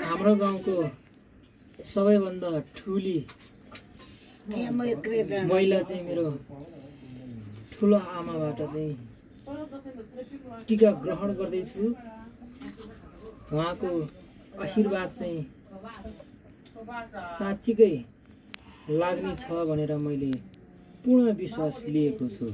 हाम्रो गाउँको सबैभन्दा ठुली महिला चाहिँ मेरो ठुलो आमाबाट चाहिँ टीका ग्रहण गर्दैछु। उहाँको आशीर्वाद चाहिँ साँच्चीकै लाग्ने छ भनेर मैले पूर्ण विश्वास लिएको छु।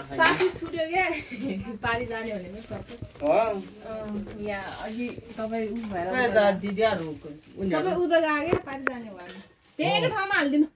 साथी छुट्यो के पारी जाने भनेको सबै हो यहाँ अघि तपाईँ उ भएर दिदीहरु सबै उता गए के पारी जाने भएन त्यही ठाउँमा हाल्दिनु।